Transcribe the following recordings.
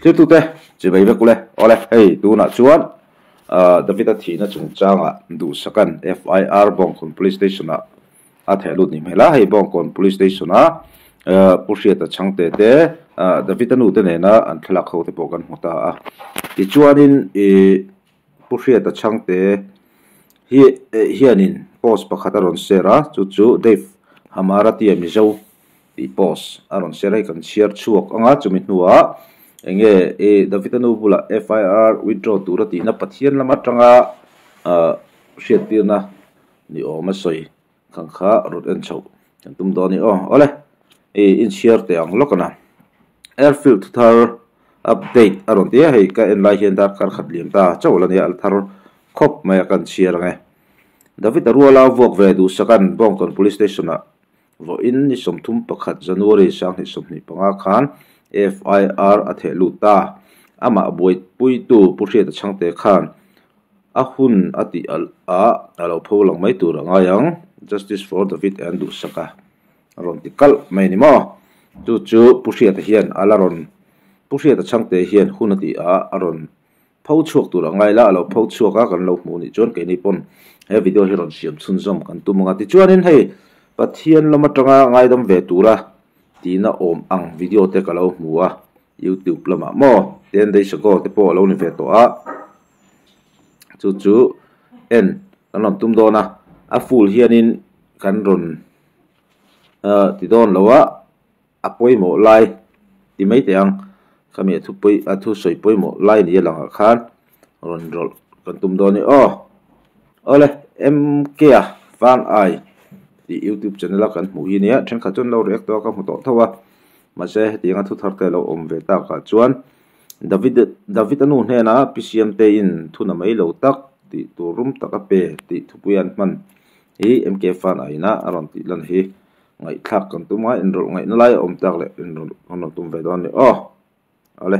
Thiltute chibai vek ule. Awle, hei tunah chuan David-a thihna chungchangah duhsakan FIR Bawngkawn Police Station-ah a theh lut ni hmel a, hei Bawngkawn Police Station-a Pu Hriata chhangte te David-a nute nena an thlalak ho te pawh kan hmu ta a. Tichuanin ih Pu Hriata chhangte hi hianin post pakhat a rawn share a, chu chu Dave Hamara tia Mizo tih post a rawn share a, hei kan chhiar chhuak ang a, chumi hnuah eng nge ih David-a nu bulah FIR withdraw tura tihna Pathian lam atanga ah hriattirna ni awm a sawi khang kha rawn en chhoh kan tum dawn a ni aw. Awle ih inchhiar teh ang lawk a na. Airfield thar update a rawn ti a, hei ka en lai hian darkar khat liam ta chauh la nia a la thar khawp mai a kan chhiar ang e. David a ruala vuak ve duhsakan Bawngkawn Police Station ah Vawiin ni 31 January 2025 khan FIR a theh lut ta. Amah buaipuitu Pu Hriata Chhangte khan a hun a tih alh ah a lo pho lang mai tur a ngai ang. Justice for David an duhsak a rawn ti kalh mai a ni maw? Chu chu Pu Hriata hian a la rawn Pu Hriata Chhangte hian hun a tih ah a rawn Pho chhuak tur a ngai la, a lo pho chhuak a, kan lo hmuh nih chuan keini pawn he video hi rawn siam chhunzawm kan tum ang a. Tichuanin hei Pathian lam atanga ngaidam ve tura tihna awm ang video te ka lo hmu a, youtube lamah maw 10 days ago te pawh a lo ni ve tawh a, chu chu en kan rawn tum dawn a, a full hianin kan rawn ti dawn lo a. A pawimawh lai ti mai teh ang, khami a thu pawi a thu sawi pawimawh lai ni a langah khan rawn rawlh kan tum dawn a ni aw. Awle MK a Van Ai tih youtube channel a kan hmuh hi nia thenkhat chuan lo react tawh a ka hmu tawh tho a mahse hetiang a thu thar te a lo awm ve tak ah chuan David David a nu hnenah PCM te in thuna mai lo tak tih tur rum tak a pe tih thupui an hman hi MK Van Ai ina a rawn tih lan hi. Ngaihthlak kan tum a, inrawlh ngaihna lai a awm tak leh inrawlh kan rawn tum ve dawn a ni aw. Awle.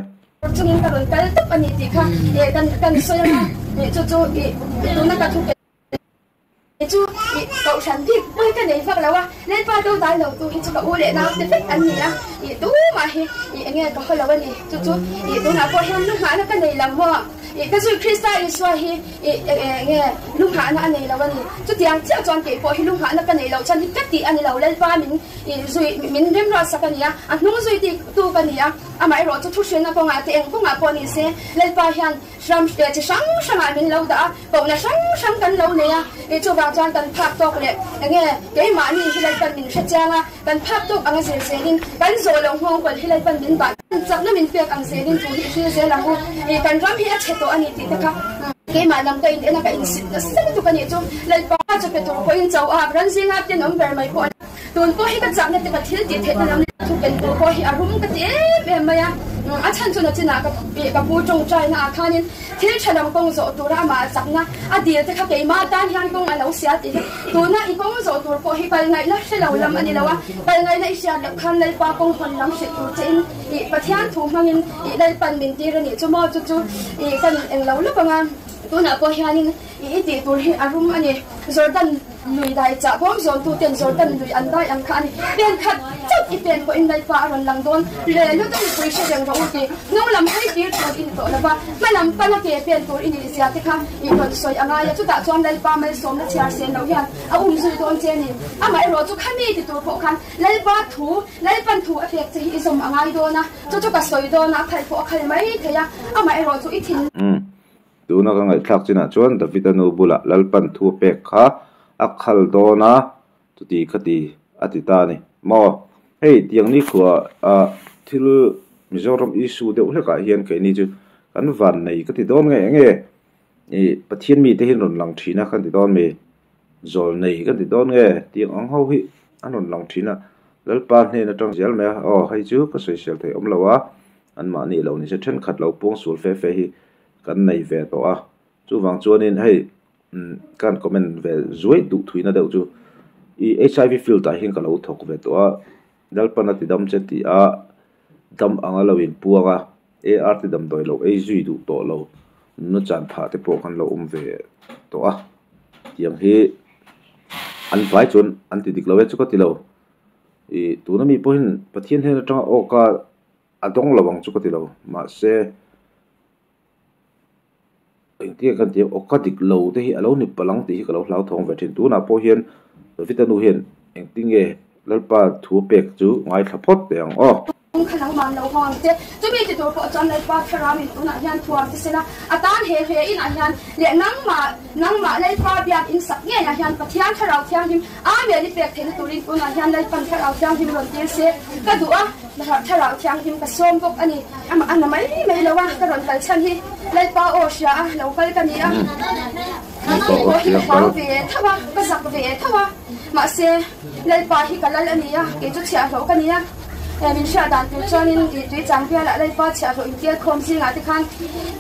Chungin ka rawn kal tawp a ni tih kha eh kan kan sawi ang a, eh chu chu ih tuna ka thu pe chu ih kohhran bik pawi ka nei vak lo a, Lalpa do dai lo tu hi chu ka u leh nau te vek an ni a, ih tumah hi ih enge ka haw lo a ni, chu chu ih tunah pawh hian lu nghahna ka nei lo maw. Ih ka zui Krista Isua hi ih eng nge lu nghahna a nei lo a ni. Chutiang chiah chuan kei pawh hi lu nghahna ka nei loh chuan hi ka tih a ni lo. Lalpa min ih zui min remruat sak a ni a, a hnung zui ti tu ka ni a. Amaherawh chu thuhrilna kawngah te eng kawngah pawh ni se Lalpa hian ram chi hrang hrangah min lo dah a, kohna hrang hrang kan lo nei a. Ih chuvang chuan kan phak tawk leh eng nge keimahni hi Lalpan min hre chiang a, kan phak tawk anga zir zelin kan zawh loh nghawng kawlh hi Lalpan min bah chakna min pek ang zelin thu hi i hril zel ang u. Ih kan ram hi a chhe tawh a ni tih te kha keimah lam ka in en a ka insit nasa lutuk a nih chu Lalpa chu pe tur pawhin cho a ran zinga tenawm ber mai pawh a tun pawh hi ka chakna te ka thil tih theihna lam thu pen tur pawh hi a rum ka ti em em mai a a chhan chu nachinah ka ih ka pu tawngtaina ah khanin Thil tha lo kawng zawh tura amah chakna a dil te kha keimah atan hian kawng a lo sia tih hi tuna i kawng zawh tur pawh hi kal ngaihna hre lo lam a ni lo a, kal ngaihna i hriat loh khan Lalpa kawng hawn lam hrilh tur che in ih Pathian thu hmangin ih Lalpan min tir a nih chu maw chu chu ih kan eng lo lawk ang a, tunah pawh hianin ih i tih tur hi a rum a ni. Jordan lui dai chah bawm zawn tu ten Jordan lui an dai ang kha a ni. Pen khat chauh i pen pawhin Lalpa a rawn lang dawn. Le lut a mipui hre reng rawh u tih hnung lam hawi tir tur i ni tawh lo va, hma lam pana ke pen tur i nih zia te kha i rawn sawi a ngai a. Chutah chuan Lalpa malsawmna chhiar sen loh hian a um zui dawn che a ni. Amaherawh chu khami ti tur pawh khan Lalpa thu, Lalpan thu a pek che hi i zawm a ngai dawn a, chu chu ka sawi dawn a, a khalh pawh a khal mai thei a, amaherawh chu i thin. Tuna ka ngaihthlak chinah chuan Davida nu bulah Lalpan thu a pek kha a khal dawn a, chuti kha ti a ti ta a ni. Maw? Hei tiang nikhua ah thil Mizoram issue deuh hlekah hian keini chu kan van nei ka ti dawn nge enge ih Pathian mite hi an rawn lang thin a kan ti dawn mi? Zawl nei kan ti dawn nge? Tiang ang ho hi an rawn lang thin a, Lalpa hnen atang zel mai a, aw hei chu ka sawisel thei awm lo a, anmahni lo ni se thenkhat lo puang sul fe fe hi kan nei ve tawh a, chuvang chuanin hei kan comment ve zuai duh thuina deuh chu i HIV field ah hian ka lo thawk ve tawh a, Lalpan a ti dam che tih a dam anga lo in puang a, AR ti damdawi lo ei zui duh tawh lo nuna chan phah te pawh kan lo awm ve tawh a, tiang hi an vai chuan an ti dik lo e chu ka ti lo, ih tuna mi pawhin Pathian hnen atanga awka. a dawng lo ang chu ka ti lo mahse engtia kan tih aw ka dik lo te hi a lo ni palh ang tih hi ka lo hlauthawng ve thin tunah pawh hian Davida nu hian engtinge Lalpa thu pek chu ngaithla phawt teh ang aw. Kawng kha nangmah an lo hawng ang che. Chumi ti tur pawh chuan Lalpa Thlarauin tunah hian thuam ti sela, a tan he he inah hian leh nangmah, nangmah Lalpa biak in sak ngeiah hian Pathian Thlarau Thianghlim Amen i pek theihna turin tunah hian Lalpan Thlarau Thianghlim rawn tir se ka duh a, Thlarau Thianghlim ka sawm bawk a ni. Amah a na mai mai lo a, ka rawn kal chhan hi Lalpa aw hria a, lo kal ka ni a. Lalpa aw Pawh hi hria ka hlau kal. ve tho a, ka zak ve tho a, mahse Lalpa hi ka lal a ni a, kei chu chhiahhlawh ka ni a. Min hriat dan tur chuanin i tui chang bialah Lalpa chhiahhlawh intial khawm zingah te khan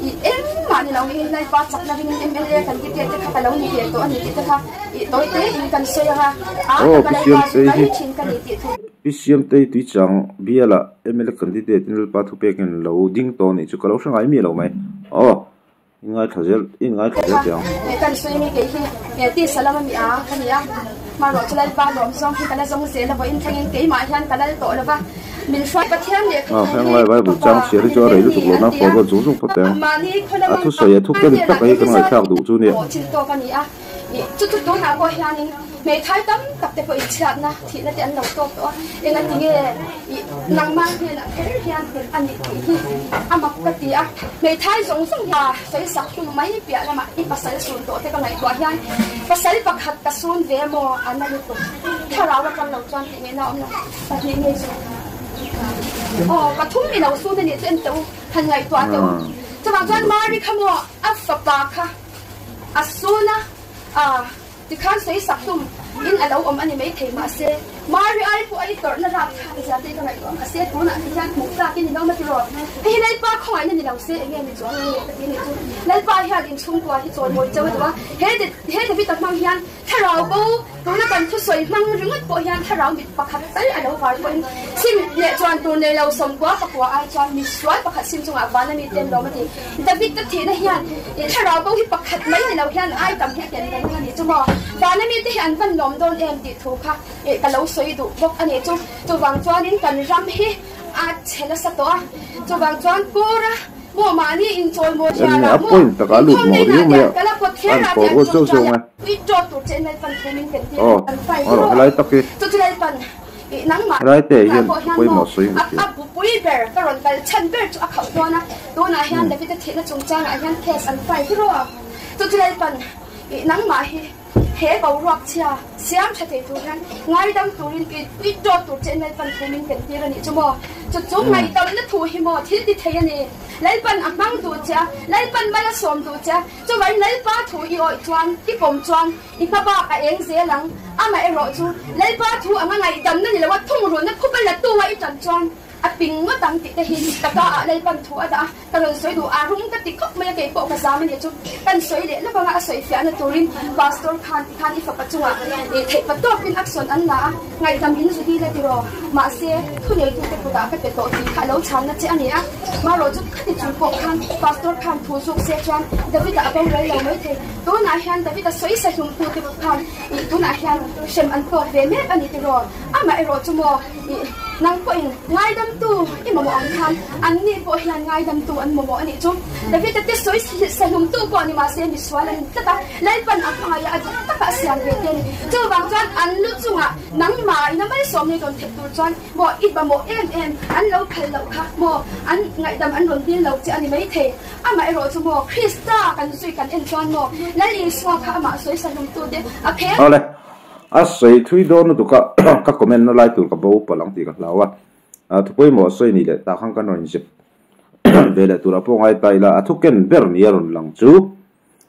i engmah ni lo hi Lalpa chakna ringin mla kan ti te te kha ka lo ni ve tawh a ni tih te kha i tawi te in kan sawi ang a, a Aw taka Pi Lalpa Siamtei kai hi thin ka ni tih thu. Pi Siamtei tui chang bialah mla candidate in Lalpa thupek in lo ding tawh a nih chu ka lo hre ngai miah lo mai. Aw. I ngaithla zel, i ngaithla zel teh ang. Kan sawi mi kei hi tisa lama mi a ka ni a, hmanraw chu Lalpa lawm zawng hi ka la zawng zel a, vawiin thlengin keimah hian ka lal tawh lo va, min hruai Pathian leh Ah, heng lai Bible chang chhiar hi chu a rei lutuk lo na forward zung zung phawt teh ang. A thusawi a thu ken tak a hi kan ngaihthlak duh chu nia. Chin tawk a ni a, chu chu tunah pawh hianin hmeithai tam tak te pawh inchhiatna thihna te an lo tawk tawh a, engati nge nangmah hnenah kher hian a nih tih hi a mak ka ti a. Hmeithai zawng zawng hi a sawi sak hlum mai piah lamah i pasal sun tawh te ka ngaihtuah hian pasal pakhat ka sun ve maw a na lutuk thlarau atang lo chuan tih ngaihna a awm lo pahnih ngei chu aw pathum i lo sun a nih chu en teh u han ngaihtuah teh u chuvang chuan Mari kha maw a fapa kha a sun a a Tikhan sawi sak hlum in a lo awm a ni maithei mahse Mari ai pawh a i tawrhna rap thlak zia te ka ngaihtuah mahse tunah te hian hmuh tlak in i lo ma tiraw hei hi Lalpa khawngaihna ni lo se enge ni chuang nge ka ti a nih chu Lalpa hian inchhungkua hi chawimawi cheu a duh a he he David-a hmang hian thlarau bo tuna kan thusawi hmang ringawt pawh hian thlarau mit pakhat tal a lo var pawhin sim leh chuan tur nei lo sawmkua pakua ai chuan misual pakhat sim chungah vana mi ten lawm a ti. David ka thihna hian thlarau bo hi pakhat mai ni lo hian ai tam hi a ken reng a ni chu maw? Vana mite hi an van lawm dawn em tih thu kha ka lo sawi duh bawk a ni chu. Chuvang chuanin kan ram hi a chhe nasa tawh a, chuvang chuan Kura maw mahni inchawimawi Eng rialah a maw point takah a lut inkhawm mawh nei riau nah mai te a, kala kawt a kher an ah te pawh an ruat zauh zauh chawngtai a, mai. ui tawt tur che in Lalpan thu min ken tir Aw, kan fai a rawh helai tak hi. Chu chu Lalpan Ih nangmah Helai te ah hian pawh hian maw pawimawh sawi ang a tia. a bupui ber ka rawn kal chhan ber chu a khauh dawn a, tunah hian David-a thihna chungchangah hian case an file hi rawh a, chu chu Lalpan ih nangmah hi he boruak chhia siam tha thei tur hian ngaidam turin ih ih tawt tur che in Lalpan thu min ken tir a nih chu maw, chu chu ngaihdamna thu hi maw thil ti thei a ni, Lalpan a hmang duh che a, Lalpan mal a sawm duh che a, chuvangin Lalpa thu i awih chuan i pawm chuan I hma bak a eng zel ang. Amaherawh chu, Lalpa thu anga ngaihdamna ni loa thungrulhna phupa la tu a i tan chuan a ping ngawt ang tih te hi ka ka ah Lalpan thu a dah a, ka rawn sawi duh a rum ka ti khawp mai a, kei pawh ka zam a ni chu. Kan sawi leh lawk anga a sawi fiahna turin Pastor khan ti khan i fapa chungah i theih pa tawpin action an la a, ngaihdam in zu dil a tiraw? Mahse, thuneitute kutah ka pe tawh tih kha a lo chhanna che a ni a. Marawh chu khati chung pawh khan Pastor khan thu zuk se chuan David-a a boral lo maithei. Tunah hian David-a sawi sa hlumtu te khan ih tunah hian hrem an tawk ve mek a ni tiraw? Amah erawh chu maw ih nang pawhin ngaidamtu i mamawh ang khan an ni pawh hian ngaidamtu an mamawh a nih chu. David-a te sawi sa hlumtu pawh ni mahse misual an ni tlat a, Lalpan a hmangaih a, a duh taka a siam ve te a ni. Chuvang chuan an lu chungah nangmah ina malsawm nei dawn theih tur chuan maw i mamawh em em an lo phal loh kha maw an ngaihdam an rawn dil lo che a ni maithei. Amah erawh chu maw Krista kan zui kan en chuan maw Lal Isua kha amah sawi sa hlumtute a pheng. Awle, a sawi thui dawn lutuk a, ka comment na lai tur ka bo palh ang tih ka hlau a, thu pawimawh sawi nih leh tah khan kan rawn zep ve leh turah pawh ngai ta ila, a thu ken ber ni a rawn lang chu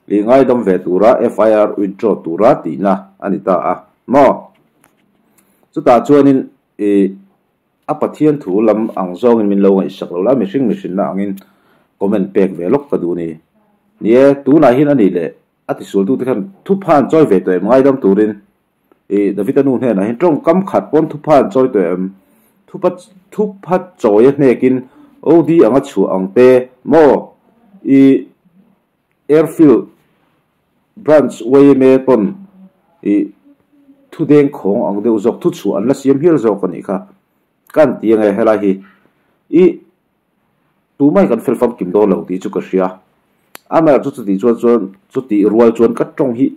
i ngaidam ve tura FIR withdraw tura tihna a ni ta a maw? Chutah chuanin i. A Pathian thu lam ang zawngin min lo ngaihsak lo la, mihring mihrinna angin comment pek ve lawk ka duh ni. Ni e, tunah hian a nih leh a tisualtute khan thupha an chawi ve tawh em ngaidam turin i David-a nu hnenah hian tawngkam khat pawn thupha an chawi tawh em? Thupha thupha chawi a hnekin OD anga chhuah ang te maw i Airfield Branch yma pawn ih thu deng khawng ang deuh zawk thu chhuah an la siam hial zawk a nih kha. Ka an ti ange helai hi. Ih. Tumah hi kan fel famkim dawn lo tih chu ka hria. Amaherawhchu chutih chuan chuan chutih rual chuan ka tawng hi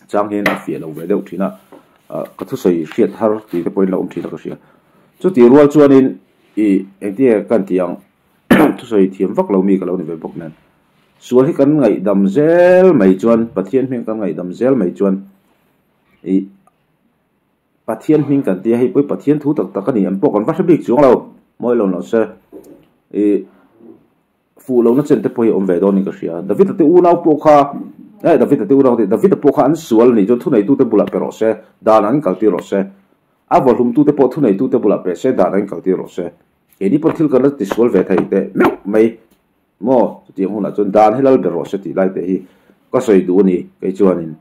chang hian a fiah lo ve deuh thin a, ka thusawi hriat har tih te pawhin la awm thin a ka hria. Chutih rual chuanin ih engtinge ka tih ang thusawi thiam vak lo mi ka lo ni ve bawk nen. Sual hi kan ngaihdam zel mai chuan Pathian hming kan ngaihdam zel mai chuan ih Pathian hming kan tia hei pawh hi Pathian thu tak tak a ni an pawh kan va hre bik chuang lo mawi lo lo se ih fuh lohna chen te pawh hi a awm ve dawn in ka hria David-a te unau pawh kha eh David-a te unau te David-a pawh kha an sual a nih chuan thuneitu te bulah pe rawh se dan an kaltir rawh se a vawhlumtu te pawh thuneitu te bulah pe se dan an kaltir rawh se keini pawh thil kan la tisual ve thei teh meuh mai maw chutiang hunah chuan dan hi lal ber rawh se tih lai te hi ka sawi duh a ni kei chuanin.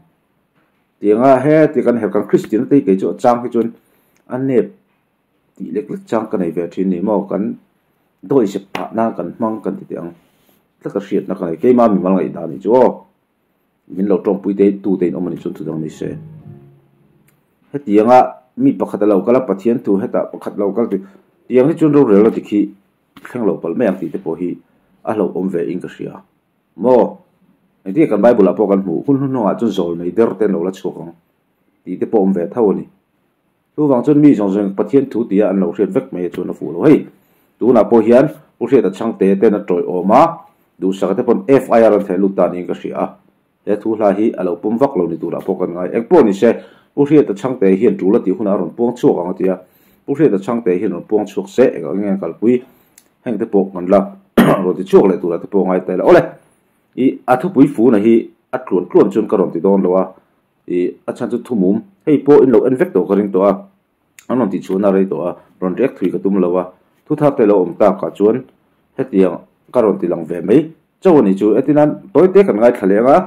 Tianga heti kan herh kan Kristian te hi kei chu a chang hi chuan a nep tih lek lek chang ka nei ve thin ni maw kan dawihzep phah na kan hmang kan ti teh ang tlat a hriatna ka nei keimah mimal ngaihdan nih chu aw min lo tawngpui te tu te in awm a nih chuan thu dang ni se hetianga mi pakhat a lo kal a Pathian thu hetah pakhat lo kal tih tiang hi chuan rorel a ti khi thleng lo palh mai ang tih te pawh hi a hlauhawm ve in ka hria. Maw? Engtin nge kan Bible ah pawh kan hmuh? Hun hnuhnungah chuan zawl nei der te an lo la chhuak ang tih te pawh awm ve tho a ni. Chuvang chuan mi zawng zawng Pathian thu tia an lo hriat vek mai chuan a fuh lo. Hei, tunah pawh hian Pu Hriata Chhangte ten a tawiawm a, duhsaka te pawn FIR an theh lut ta niin ka hria a. He thu hla hi a lo pawm vak lo ni turah pawh kan ngai. Engpawh ni se, Pu Hriata Chhangte hian tul a tih hunah a rawn puang chhuak ang a ti a. Pu Hriata Chhangte hian rawn puang chhuak se eng ang nge an kalpui? Heng te pawh kan la rawn ti chhuak leh turah te pawh ngai ta ila. Awle, i a thupui funa hi a tluan tluan chuan ka rawn ti dawn lo a, i a chhan chu thumum hei pawh in lo en vek tawh ka ring tawh a, an rawn tih chhuahna rei tawh a, rawn react thui ka tum lo a, thu thar te lo awm takah chuan hetiang ka rawn ti lang ve mai chauh a nih chu. Etinan tawi te kan ngaithla leh ang a,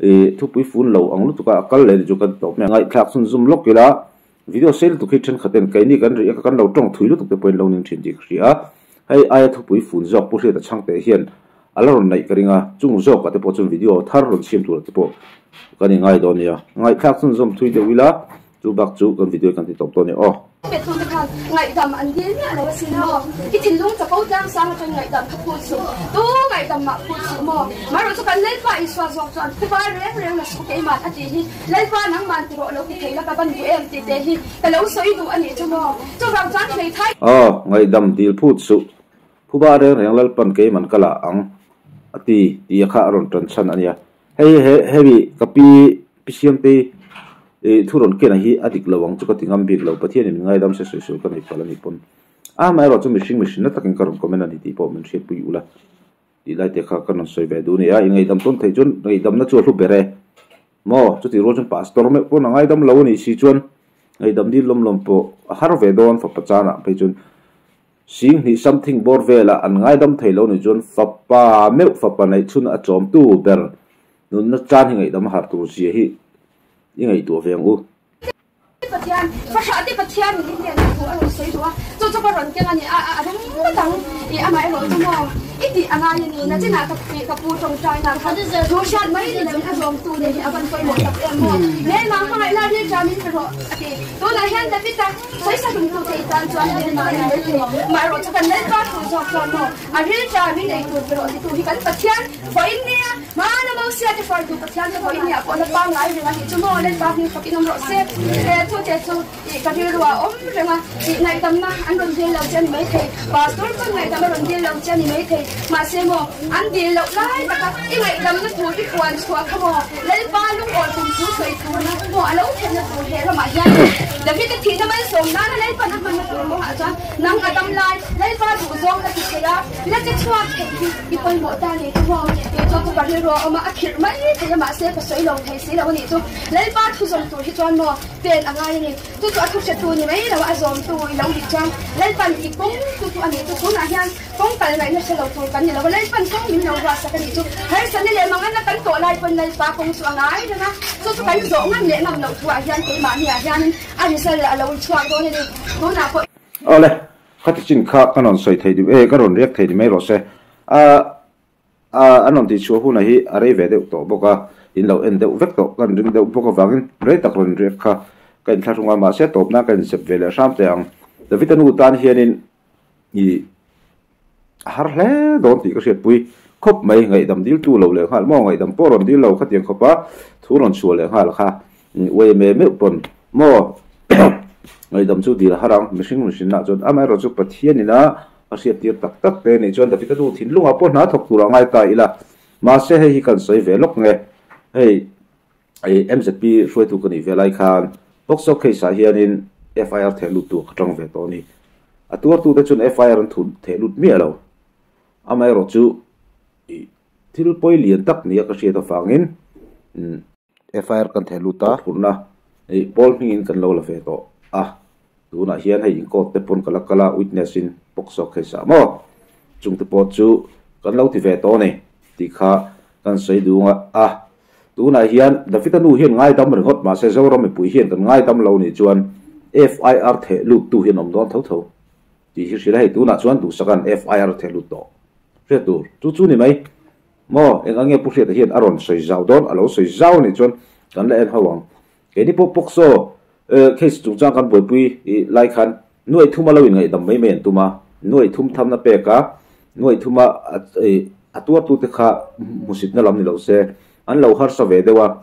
i thupui fun lo ang lutuk a a kal leh ni chu kan tawp mai a. Ngaihthlak chhun zum lawk ila Video sei lutuk hi thenkhat ten keini kan rih a kan lo tawng thui lutuk te pawhin lo ning thin tih ka hria a, hei aia thupui fun zawk Pu Hriata Chhangte hian a la rawn neih ka ring a, chung zawkah te pawh chuan video thar rawn siam turah te pawh kan ingai dawn nia. Ngaihthlak chhunzawm thui deuh ila chu bak chu kan video hi kan ti tawp dawn nia aw. Bethu te khan ngaihdam an dil miah lo asin maw? I thinlung chapo tlang sang atang ngaihdam kha phut suh, tu ngaihdam mah phut suh maw? Marawh chu kan Lalpa Isua zawk chuan phuba reng reng la suh keimah a tih hi Lalpa nangman ti rawh lo ti thei la ka van duh em tih te hi ka lo sawi duh a nih chu maw? Chuvang chuan hmeithai. Aw, ngaihdam dil phut suh. Phuba reng reng Lalpan keiman ka la ang a ti tih a kha a rawn tan chhan a nia. Hei he hemi ka pi pi Siamtei ih thu rawn ken a hi a dik lo ang chu ka ti ngam bik lo. Pathianin min ngaidam se sawi sawi ka nei palh a nih pawn. Amaherawhchu mihring mihrinna takin ka rawn comment a ni tih pawh min hriatpui ula. Tih lai te kha ka rawn sawi ve duh a ni a, inngaihdam tawn theih chuan ngaihdamna chu a hlu ber e. Maw, chutih rual chuan pastor meuh pawn a ngaidam lo a nih si chuan ngaihdam dil lawm lawm pawh a har ve dawn fapa chanah phei chuan sing hnih something bawr velah an ngaidam thei lo nih chuan fapa meuh fapa neih chhun a chawmtu ber nunna chan hi ngaihdam a har tur zia hi i ngaihtuah ve ang u. Pathian, fahrah te Pathian in hnenah thu a rawn sawi duh a, chu chu ka rawn keng a ni, a a rum ngawt ang, ih amah erawh chu maw i tih a ngai a ni, nachinah ka ih ka pu tawngtai na kha thu hriat mai ni loin a zawmtu nen hi a van pawimawh tak em maw, Hmelma hmangaih lai ril ṭam in pe rawh a ti, tunah hian David-a sawisa hlumtu te i tan chuan hmelma a ni mai thei, amah erawh chu kan Lalpa thu zawk chuan maw a ril ṭam in ei tur pe rawh titu hi kan Pathian vawiin nia. Hmana Mosia te hruaitu Pathian te pawhin nia pawh la pangngai reng a nih chu maw Lalpa hming fak in awm rawh se. He thu te chu ih ka rilru ah awm reng a, ih ngaihdamna an rawn dil lo che a ni maithei, Pastor pawn ngaihdam a rawn dil lo che a ni maithei, mahse maw an dil loh lai taka i ngaihdamna tur i puan chhuah kha maw Lalpa lungawi tum thu sawi turna maw a lo thlenna tur he ramah hian David-a thihna malsawm nana Lalpan a hmanna tur kawngah chuan nang a dam lai Lalpa duhzawng la ti thei a, la che chhuak thei hi I pawimawh ta ni chu maw? Tih chu chu ka rilru a awm a, a khirh mai thei a mahse ka sawi lo thei si lo a nih chu. Lalpa thu zawm tur hi chuan maw pen a ngai a ni. Chu chu a thu hretu ni mai lo a, a zawmtu i lo nih chuan Lalpan i kawng chu chu a nih chu. Tunah hian kawng kal ngaihna hre lo tur kan ni lo a, Lalpan kawng min lo ruahsak a nih chu. Harsatna leh manganna kan tawh lai pawn Lalpa kawng chu a ngai reng a, chu chu kan zawh ngam leh ngam loh thuah hian keimahni ah hianin a result a lo chhuak dawn a ni. Tunah pawh. Awle, Khati chin kha ka rawn sawi thei duh e, ka rawn riak thei ni mai rawh se. A a an rawn tihchhuah hunah hi a rei ve deuh tawh bawk a, in lo en deuh vek tawh, ka ring deuh bawk avangin rei tak rawn riak kha ka inthlahrung a, mahse tawpna ka inzep ve leh hram teh ang. David-a nu tan hianin i. A har hle dawn tih ka hriatpui khawp mai. Ngaihdam dil tu lo leh nghal maw? Ngaihdam pawh rawn dil lo khatiang khawpa thu rawn chhuah leh nghal kha uaime meuh pawn maw ngaihdam chu dil a har ang. Mihring mihrinna chuan amaherawhchu Pathian ina a hriattir tak tak te nih chuan Davida nu thinlungah pawh hna thawk turah ngai ta ila. Mahse hei hi kan sawi ve lawk nge hei MZP hruaitu ka nih ve lai khan POCSO case ah hianin FIR theh lut tur ka tang ve tawh a ni. A tuartute chuan FIR an theh lut miah lo. Amaherawhchu thil pawi lian tak nia ka hriat avangin FIR kan theh lut a. Phurhna pawl hmingin kan lo la ve tawh a. Tunah hian hei in court te pawn ka la kal a, witness in POCSO case ah maw chungte pawh chu kan lo ti ve tawh a ni tih kha kan sawi duh a. Tunah hian Davida nu hian ngaidam ringawt mahse Zoram mipui hian kan ngaidam lo nih chuan FIR theh lut tu hian awm dawn tho tho tih hi hrilh a, hei tunah chuan duhsaka'n FIR theh lut tawh hriat tur chu chu ni mai maw eng ang nge Pu Hriata hian a rawn sawi zau dawn a lo sawi zau nih chuan kan la en ho ang. Keini pawh POCSO case chungchang kan buaipui lai khan nuaih thuma lo inngaihdam mai mai an tum a, nuaih thum thamna pek a, nuaih thuma a tuartute kha hmusitna lam ni lo se an lo harsa ve deuh a,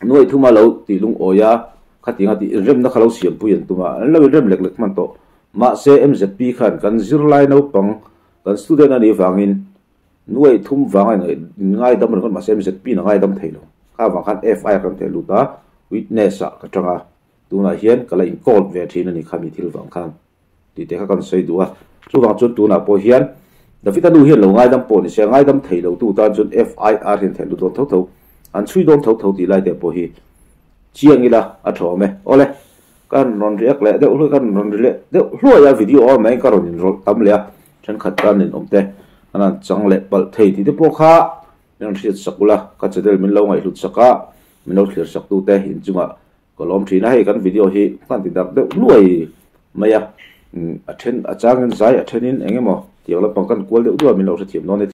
nuaih thuma lo tih lungawi a, khatianga tih inremna kha lo siampui an tum a, an lo inrem lek lek hman tawh. Mahse MZP khan kan zirlai naupang, kan student a nih vangin Nuaih thum vanga inngaidam ringawt mahse MZP in a ngaidam thei lo. Kha vang khan FIR kan theh lut a, witness ah ka tang a, tunah hian ka la in court ve thin a ni khami thil vang khan tih te kha kan sawi duh a. Chuvang chuan tunah pawh hian Davida nu hian lo ngaidam pawh ni se, a ngaidam thei lo tu tan chuan FIR hian theh lut dawn tho tho, an chhui dawn tho tho tih lai te pawh hi chiang ila a tha awm e. Awle, ka rawn react leh deuh hluai, ka rawn ri leh deuh hluai a, video a awm mai ka rawn inrawlh tam leh a, thenkhat tan in awm te an han chang leh palh thei tih te pawh kha min rawn hriat sak ula, ka channel min lo ngaihhlut sak a, min lo thlir sak tu te inchungah ka lawm thin a, hei kan video hi kan ti darh deuh hluai mai a, a then a changin zai a thenin eng emaw tiang lampang kan kual deuh duah min lo hrethiam dawn e.